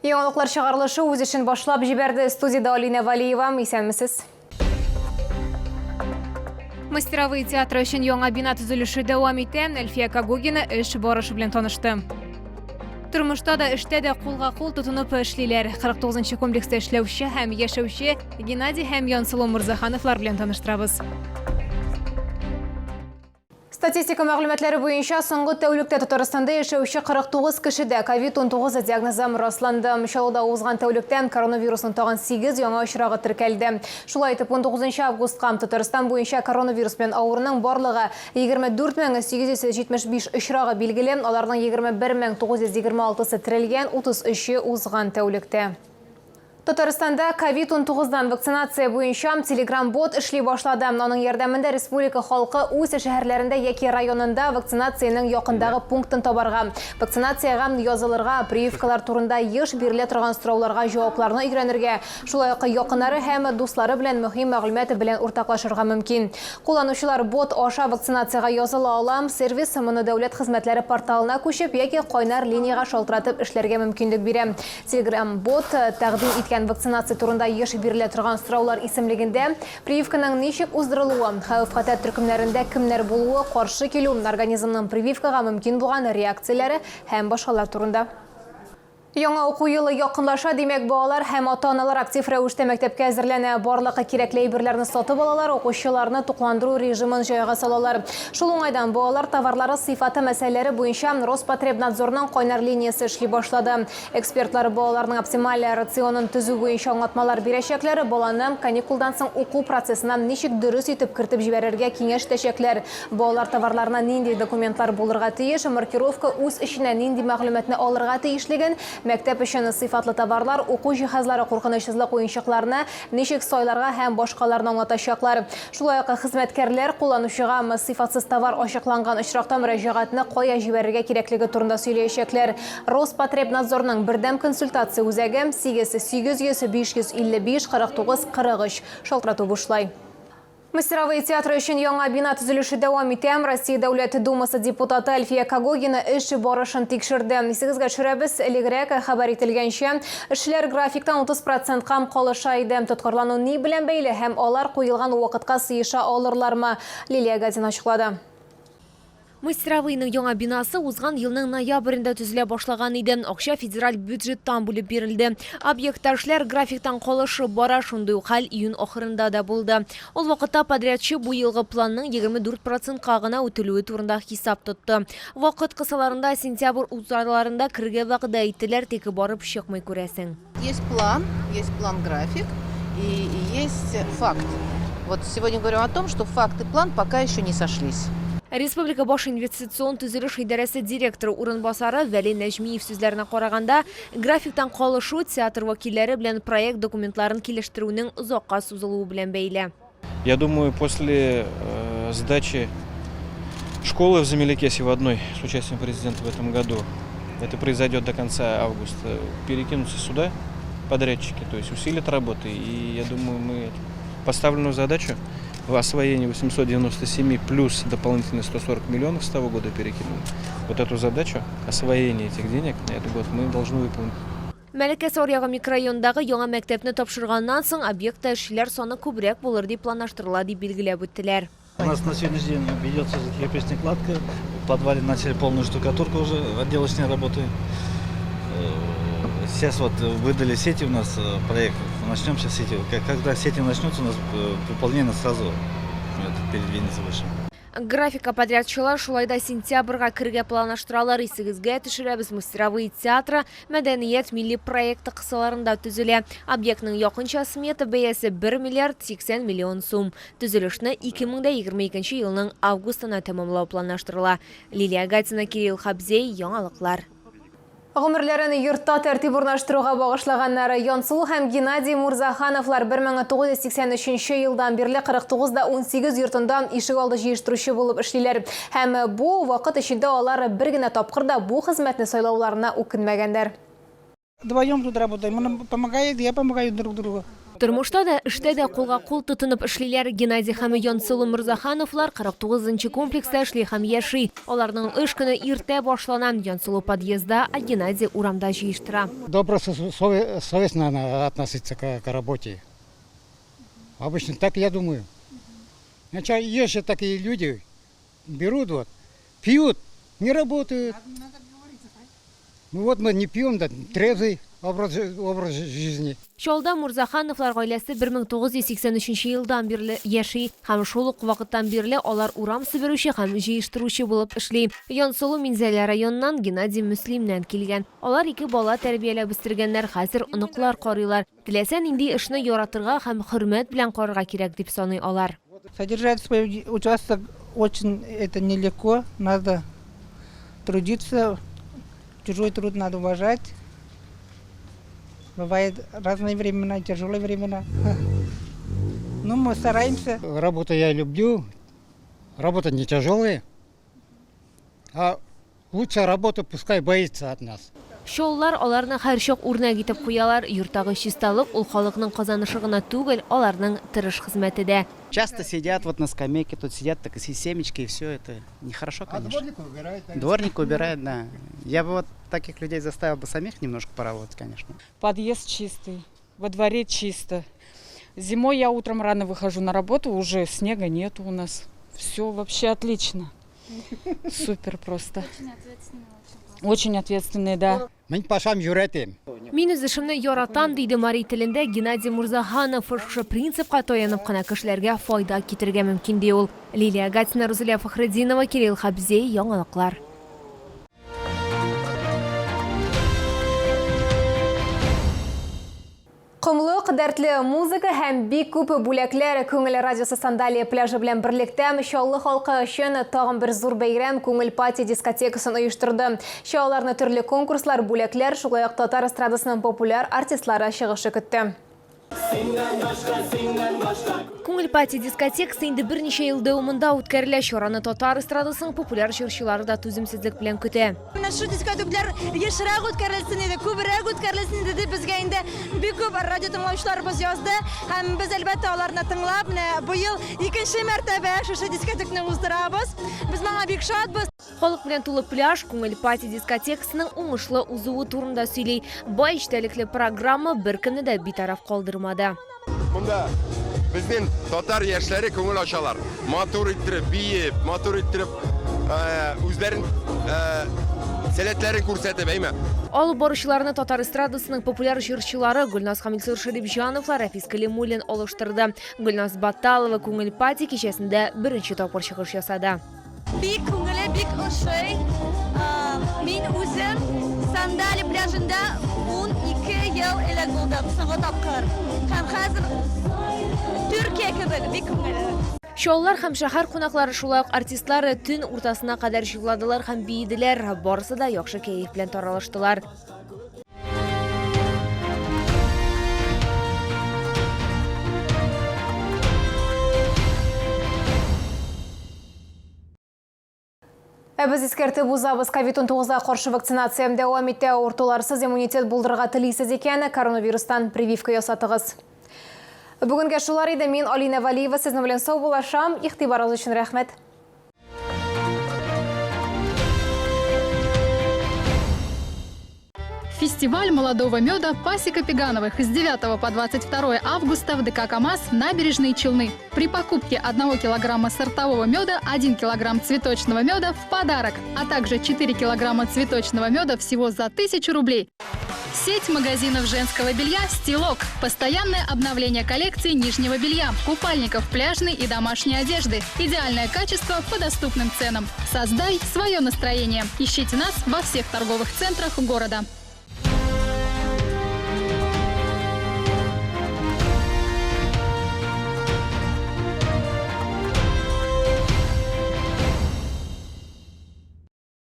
Яңалыклар чыгарылышы үз эшен башлап җибәрде. Студиядә Алинә Валиева. Исәнмесез. Мастеровые театры өчен яңа бина төзелеше дәвам итә. Әлфия Когогина эш барышы белән танышты. Тормышта да, эштә дә кулга-кул тотынып эшлиләр. 49 нчы комплекста эшләүче һәм яшәүче Геннадий һәм Янсылу Морзахановлар белән таныштырабыз. Статистика мәгълүматлары буенча, соңгы тәүлектә Татарстанда яшәүче 49 кешедә ковид-19 диагнозы расланды. Чаллыда узган тәүлектә коронавирусның тагын 8 яңа очрагы теркәлде. Шулай итеп, 19 августка Татарстан буенча коронавирус белән авыруның барлыгы 24 875 очрагы билгеле, аларның 21 926-сы терелгән, 33-е узган тәүлектә. Татарстанда ковид-19 дан вакцинация буенча Telegram-бот эшли башлады. Аның ярдәмендә республика халкы үз шәһәрләрендә яки районында вакцинациянең якындагы пунктын табарга, вакцинациягә язылырга, прививкалар турында еш бирелә торган сорауларга җавапларны өйрәнергә, шулай ук якыннары һәм дуслары белән мөһим мәгълүмат белән уртаклашырга мөмкин. Кулланучылар бот аша вакцинациягә языла ала. Сервис моны дәүләт хезмәтләре порталына күчеп яки кайнар линиягә шалтыратып эшләргә мөмкинлек бирә. Telegram-бот тәкъдим иткән вакцинация турында еш бирелә торган сораулар исемлегендә прививканың ничек уздырылуы, хәвеф-хәтәр төркемнәрендә кемнәр булуы, каршы килү, организмның прививкага мөмкин булган реакцияләре һәм башкалар турында. Яңа уку елы якынлаша, димәк, балалар һәм ата-аналар актив рәвештә мәктәпкә әзерләнә. Барлык кирәкле әйберләрне сатып алалар, укучыларны тукландыру режимын җайга салалар. Шул уңайдан балалар товарлары сыйфаты мәсьәләләре буенча Роспотребнадзорның кайнар линиясе эшли башлады. Экспертлар балаларның оптималь рационын төзү буенча аңлатмалар бирәчәкләр, баланы каникулдан соң уку процессына ничек дөрес итеп кертеп җибәрергә киңәш итәчәкләр, балалар товарларына нинди документлар булырга тиеш, маркировка үз эченә нинди мәгълүматны алырга тиешлеген, мәктәп өчен сыйфатлы товарлар, уку җиһазлары, куркынычсызлык уенчыкларны ничек сайларга һәм башкаларны аңлатачаклар. Шулай ук хезмәткәрләр кулланучыга сыйфатсыз товар ачыкланган очракта мөрәҗәгатьне кая җибәрергә кирәклеге турында сөйләячәкләр. Роспотребнадзорның бердәм консультация үзәге 8 800 555 49 43 шалтырату бушлай. Мастеровые театры өчен яңа бина төзелеше дәвам итә. Россия Дәүләт Думасы депутаты Әлфия Когогина эш барышын тикшерде. Исегезгә төшерәбез, элегрәк хәбәр ителгәнчә, эшчеләр графиктан 30 процентка калыша иде. Тоткарлану ни белән бәйле һәм алар куелган вакытка сыеша алырлармы? Лилия Гатина ачыклады. Мастеровыйның яңа бинасы узган елның ноябрендә төзелә башлаган иде. Акча федераль бюджеттан бүлеп бирелде. Объектта эшләр графиктан калышып бара, шундый ук хәл июнь ахырында да булды. Ул вакытта подрядчы бу елгы планның 24 процентка гына үтелүе турында хисап тотты. Вакыт кысаларында сентябрь урталарында керергә вәгъдә иттеләр, тик барып чыкмый, күрәсең. Есть план, есть план-график и есть факт. Вот сегодня говорим о том, что факт и план пока еще не сошлись. Республика баш инвестицион төзелеш идарәсе директоры урынбасары Вәли Нәҗмиев сүзләренә караганда, графиктан калышу театр вәкилләре белән проект документларын килештерүнең озакка сузылуы белән бәйле. Я думаю, после э, сдачи школы в Замелекесе в одной с участием президента в этом году, это произойдет до конца августа, перекинутся сюда подрядчики, то есть усилят работы. И я думаю, мы поставленную задачу в освоении 897 плюс дополнительные 140 миллионов с того года перекинули. Вот эту задачу освоения этих денег на этот год мы должны выполнить. Мәләкәс аръягы микрорайонындагы яңа мәктәпне тапшырганнан соң объектта эшчеләр саны күбрәк булыр дип планлаштырыла, дип билгеләп үттеләр. У нас на сегодняшний день ведется кирпичная кладка, в подвале начали полную штукатурку уже, отделочные работы. Э, сейчас вот выдали сети у нас э, проект, начнем сейчас сети. Когда сети начнутся, у нас э, выполнение сразу передвинется выше. Графикка подрядчылар шулай да сентябрьгә керергә планлаштыралар. Исегезгә төшерәбез, Мастеровые театры Мәдәният милли проекты кысаларында төзелә. Объектның якынча смета бәясе 1 миллиард 80 миллион сум. Төзелешне 2022 елның августына тәмамлау планлаштырыла. Лилия Гатина, Кирилл Хабзей, Яңалыклар. Гомерләрен йортта тәртип урнаштыруга багышлаганнар Янсылу һәм Геннадий Мурзахановлар 1983 елдан бирле 49 да 18 йортында ишек алды җыештыручы булып эшлиләр. Һәм бу вакыт эчендә алар бер генә тапкыр да бу хезмәтне сайлауларына үкенмәгәннәр. Вдвоем тут работаем. Он помогает, я помогаю друг другу. Тормышта да, эштә дә кулга кул тотынып эшлиләр. Геннадий һәм Янсылу Морзахановлар 49 нчы комплекста эшли һәм яши. Аларның эш көне иртә башлана. Янсылу подъездда, ә Геннадий урамда җыештыра. Добросовестно надо относиться к работе. Обычно так я думаю. Хотя есть же такие люди, берут вот, пьют, не работают. Ну вот мы не пьем, да, трезвый образ жизни. Чаллыда Мурзахановлар гаиләсе 1983 елдан бирле яши һәм шул ук вакыттан бирле алар урам себерүче һәм җыештыручы булып эшли. Янсылу Минзәлә районыннан, Геннадий Мөслимнән килгән. Алар ике бала тәрбияләп үстергәннәр, хәзер оныклар карыйлар. Теләсә нинди эшне яратырга һәм хөрмәт белән карарга кирәк, дип саный алар. Содержать свой участок очень это нелегко, надо трудиться, чужой труд надо уважать. Бывает разные времена, тяжелые времена. Но мы стараемся. Работу я люблю, работа не тяжелая, а лучшая работа пускай боится от нас. Чаллылар аларны һәрчак үрнәк итеп куялар. Йорттагы чисталык ул халыкның казанышы гына түгел, аларның тырыш хезмәте дә. Часто сидят вот на скамейке, тут сидят, так и семечки, и все это нехорошо, конечно. А дворник убирает. Дворник убирает, да. Я бы вот таких людей заставил бы самих немножко поработать, конечно. Подъезд чистый, во дворе чисто. Зимой я утром рано выхожу на работу, уже снега нету у нас. Все вообще отлично. Супер просто. Очень ответственные, да. Мин пашам яратам. Мин үз эшемне яратам, диде мари телендә Геннадий Мурзаханов. Шушы принципка таянып кына кешеләргә файда китерергә мөмкин, ди ул. Лилия Гатина, Рузилә Фәхретдинова, Кирилл Хабзей, Яңалыклар. Комлык, дәртле музыка һәм бик күп бүләкләр. Күңел радиосы Сандалия пляжы белән берлектә Чаллы халкы өчен тагын бер зур бәйрәм Күңел пати дискотекасын оештырды. Чаллыларны төрле конкурслар, бүләкләр, шулай ук татар эстрадасының популяр артистлары чыгышы көтте. Күңел пати дискотекасы инде берничә ел дәвамында үткәрелә. Чараны татар эстрадасының популяр җырчылары да түземсезлек белән көтә. Менә шул дискотеклар ешрак үткәрелсен иде, күбрәк үткәрелсен иде дип безгә инде бик күп радио тыңлаучыларыбыз язды. Һәм без әлбәттә аларны тыңлап, менә быел икенче мәртәбә шушы дискотекны уздырабыз. Без моңа бик шатбыз. Халык белән тулы пляж Күңел пати дискотекасының уңышлы узуы турында сөйли. Бай эчтәлекле программа беркемне дә битараф калдырмады. Монда безнең татар яшьләре күңел ачалар. Матур иттереп биеп, матур иттереп үзләрен сәләтләрен күрсәтеп, әйме? Алып баручыларны татар эстрадасының популяр җырчылары Гөлназ һәм Илсур Шәрипҗановлар, Рәфис Кәлимуллин алыштырды. Гөлназ Баталова Күңел пати кичәсендә беренче тапкыр чыгыш ясады. Бик күңеле, бик ошый. Мин үзем Сандали пляжында 12 ел элек булдым, соңгы тапкыр. Һәм хәзер Төркия кебек бик күңелле. Чаллылар һәм шәһәр кунаклары, шулай ук артистлар төн уртасына кадәр җырладылар һәм биеделәр. Барысы да яхшы кәеф белән таралыштылар. Ә без искәртеп узабыз, ковид-19-га каршы вакцинация дәвам итә. Авыртуларсыз иммунитет булдырырга телисез икән, коронавирустан прививка ясатыгыз. Бүгенгә шулар иде. Мин Алина Валиева сезнең белән саубуллашам. Игътибарыгыз өчен рәхмәт. Фестиваль молодого меда «Пасека Пегановых» с 9 по 22 августа в ДК «КамАЗ» Набережные Челны. При покупке 1 килограмма сортового меда 1 килограмм цветочного меда в подарок, а также 4 килограмма цветочного меда всего за 1000 рублей. Сеть магазинов женского белья «Стилок». Постоянное обновление коллекции нижнего белья, купальников, пляжной и домашней одежды. Идеальное качество по доступным ценам. Создай свое настроение. Ищите нас во всех торговых центрах города.